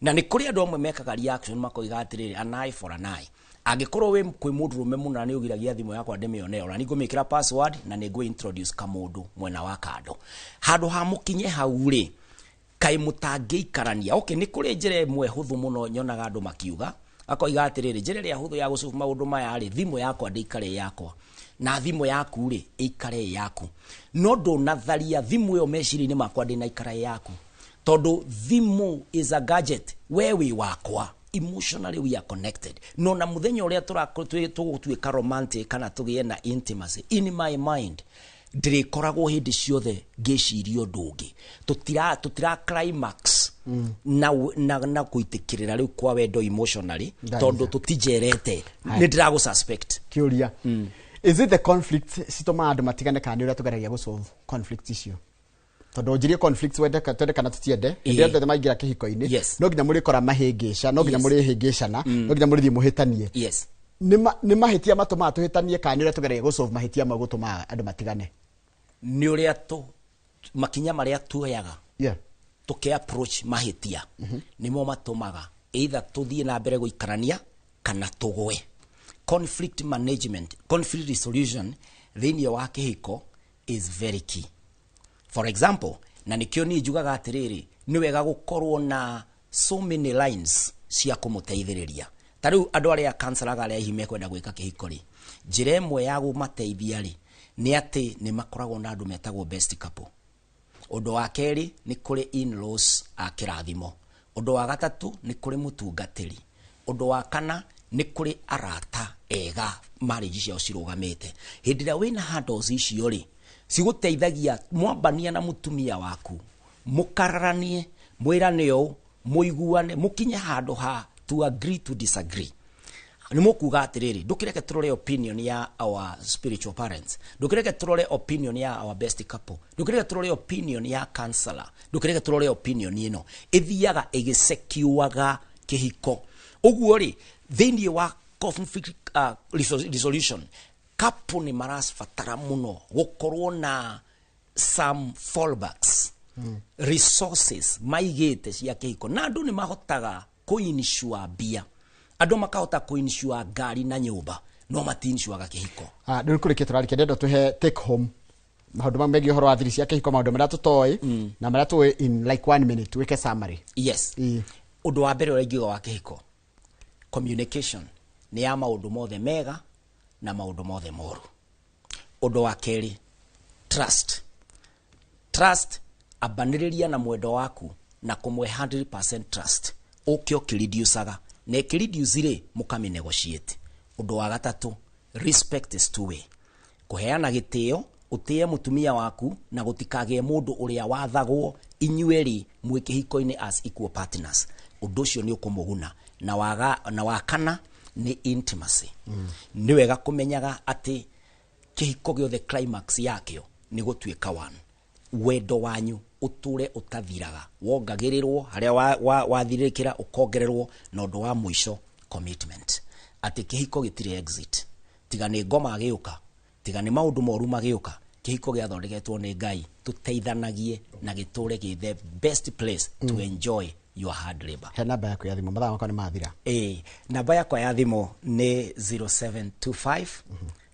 Na nĩ kũrĩ andũ amwe mekaga reaction makoiga atĩrĩrĩ, an eye for an eye. Angĩkorwo wĩ kwĩ mũndũrũme mũna nĩ ũgiragia thimũ yakwa ndĩmĩone, ona nĩ ngũmĩkĩra password na nĩ ngũ introduce kamũndũ mwena wa kando. Handũ ha mũkinye hau rĩ, kaĩ mũtangĩikarania? Okay, nĩ kũrĩ njĩra ĩmwe hũthũ mũno nyonaga andũ makiuga, akoiga atĩrĩrĩ, njĩra ĩrĩa hũthũ ya gũsolve maũndũ maya rĩ, thimũ yakwa ndĩikare ĩ yakwa na thimũ yaku rĩ ĩikare ĩ yaku, no ndũnatharia thimũ ĩyo meciria-inĩ makwa ndĩnaikara ĩ yaku, tondũ thimũ is a gadget, we wĩ wakwa, emotionally we are connected. No na mũthenya ũrĩa tũgũtuĩka romantic kana tũgĩe na intimacy, in my mind ndĩrĩkoragwo hĩndĩ ciothe ngĩciria ũndũ ũngĩ. Tũtira climax na kũitĩkĩrĩra rĩu kwa wendo emotionally, tondũ tũtinjerete, nĩ ndĩragũ suspect. Kĩũria, is it the conflict citũmaga andũ matigane, kana nĩ ũrĩa tũgeragia gũsolve conflict icio? Tondũ ũnjirie conflict, wende twende kana tũtiende, hĩndĩ ĩrĩa othe maingĩra kĩhiko-inĩ, no nginya mũrĩkora mahĩngĩca, no nginya mũrĩhĩngĩcana, no nginya mũrĩthiĩ mũhĩtanie. Nĩ mahĩtia matũmaga tũhĩtanie, kana nĩ ũrĩa tũgeragia gũsolve mahĩtia mau gũtũmaga andũ matigane? Nĩ ũrĩa tũ makinya marĩa tuoyaga tũkĩ approach mahĩtia nĩmo matũmaga either tũthiĩ na mbere gũikarania kana tũgwe. Conflict management, conflict resolution thĩinĩ wa kĩhiko is very key. For example, na nĩkĩo niĩ njugaga atĩrĩrĩ, nĩ wega gũkorwo na so many lines cia kũmũteithĩrĩria. Ta rĩu andũ arĩa kanselaga, arĩa hihi mekwenda gwĩka kĩhiko rĩ, njĩra ĩmwe ya kũmateithia rĩ, nĩ atĩ nĩ makoragwo na andũ metagwo best couple. Ũndũ wa kerĩ, nĩ kũrĩ in-laws a kĩrathimo. Ũndũ wa gatatũ, nĩ kũrĩ mũtungatĩri. Ũndũ wa kana, nĩ kũrĩ arata ega marriage ciao cirũgamĩte. Hĩndĩ ĩrĩa wĩna handles icio rĩ, cigũteithagia mwambania na mũtumia waku, mũkararanie, mwĩrane ũũ, mũiguane, mũkinye handũ ha to agree to disagree. Nĩ mũkuga atĩrĩrĩ, ndũkĩreke tũrore opinion ya our spiritual parents, ndũkĩreke tũrore opinion ya our best couple, ndũkĩreke tũrore opinion ya counselor, ndũkĩreke tũrore opinion ĩno ĩthiaga ĩgĩsecuaga kĩhiko. Ũguo rĩ, thĩinĩ wa conflict resolution, couple nĩ marabatara mũno gũkorwo na some fallbacks, resources maigĩte cia kĩhiko. Na andũ nĩ mahotaga kũinsure mbia, andũ makahota kũinsure ngari na nyũmba, no matiinsuaga kĩhiko. Ah, rĩu kũrĩkia tũrarĩkia, ndĩrenda tũhe take home maũndũ mamwe megiĩ ũhoro wa thiri cia kĩhiko, maũndũ marĩa tũtoĩ na marĩa tũĩ, in like one minute wĩke summary. Yes. Ũndũ wa mbere ũrĩa ingiuga wa kĩhiko, communication nĩ ya maũndũ mothe mega na maũndũ mothe moru. Ũndũ wa kerĩ, trust. Trust, ambanĩrĩria na mwendo waku na kũmwe 100% trust, ũke ũkĩreducaga, na ĩkĩreduce rĩ, mũkamĩnegotiate. Ũndũ wa gatatũ, respect is two way, kũheana gĩtĩo, ũtĩe mũtumia waku na gũtikagĩe mũndũ ũrĩa wathagwo, inyuerĩ mwĩ kĩhiko-inĩ as equal partners. Ũndũ ũcio nĩ ũkũmũguna. Na wa kana nĩ intimacy. Nĩ wega kũmenyaga atĩ kĩhiko gĩothe climax yakĩo nĩ gũtuĩka one. Wendo wanyu ũtũre ũtathiraga, wongagĩrĩrwo harĩa wathirĩkĩra, ũkongererwo. Na ũndũ wa mũico, commitment, atĩ kĩhiko gĩtirĩ exit, tiga nĩ ngoma agĩũka, tiga nĩ maũndũ moru magĩũka. Kĩhiko gĩathondeketwo nĩ Ngai tũteithanagie na gĩtũre gĩ the best place to enjoy Your hard labor. He namba yaku ya thimũ, mathaa makwa nĩ mathira. Ĩĩ, namba yakwa ya thimũ nĩ 0725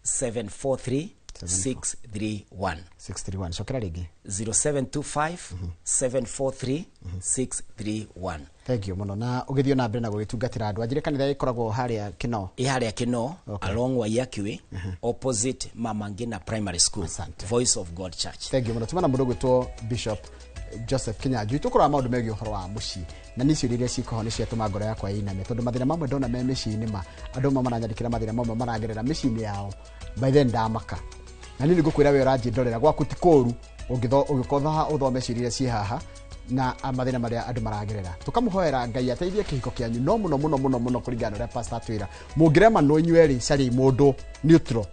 743 631. 631, cokera rĩngĩ. 0725 743 631. Thank you mũno, na ũgĩthiĩ na mbere na gũgĩtungatĩra andũ. Anjĩre kanitha ĩkoragwo harĩa Kĩno. Ĩ harĩa Kĩno. Along Waiyaki Way, opposite Mama Ngina Primary School. Asante. Voice of God Church. Thank you mũno. Tuma na mũndũ ũgwĩtwo Bishop Joseph Kinyanjui, tũkũrora maũndũ megiĩ ũhoro wa mũciĩ, na nĩ ciũria iria cikoho nĩ ciatũma ngoro yakwa ĩiname, tondũ mathĩna mamwe ndona me mĩciĩ-inĩ, ma andũ mamwe maranyandĩkĩra mathĩna mamwe maragerera mĩciĩ-inĩ yao, by then ndamaka. Na niĩ nĩngũkwĩra, we ũranjĩndorera gwaku ti kũũru, ũngĩkotha ũthome ciũria iria ciĩ haha na mathĩna marĩa andũ maragerera, tũkamũhoera Ngai ateithie kĩhiko kĩanyu, no mũno mũno mũno mũno kũringana na ũrĩa pastor atwĩra, mũngĩrema no inyuĩ erĩ, cariai mũndũ neutral,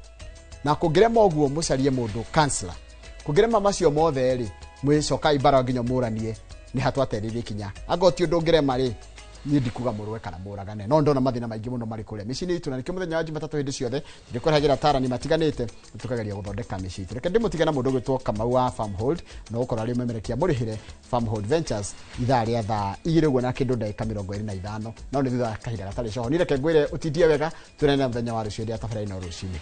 na kũngĩrema ũguo mũcarie mũndũ counselor. Kũngĩrema macio mothe rĩ, mwĩcokai mbara nginya mũranie nĩ hatwaterĩirie ikinya. Angorwo ti ũndũ ũngĩrema rĩ, niĩ ndikuga mũrũe kana mũragane, no ndona mathĩna maingĩ mũno marĩ kũrĩa mĩciĩ-inĩ itũ, na nĩkĩo mũthenya wa Jumatatũ hĩndĩ ciothe tũrĩkũrehagĩra atarani matiganĩte, tũkageria gũthondeka mĩciĩ itũ. Reke ndĩmũtige na mũndũ ũgwĩtwo Kamau wa Farmhold, na ũgũkorwo arĩ ũmemerekia mũrĩhĩre Farmhold Ventures ithaa rĩa thaa 2 ũguo na kĩndũ ndagĩka 25, no nĩ thutha wa kahinda gatarĩ coho. Ni reke ngwĩre ũtindie wega, tũnene mũthenya wa rũciũ rĩa tabarĩra ĩno rũcinĩ.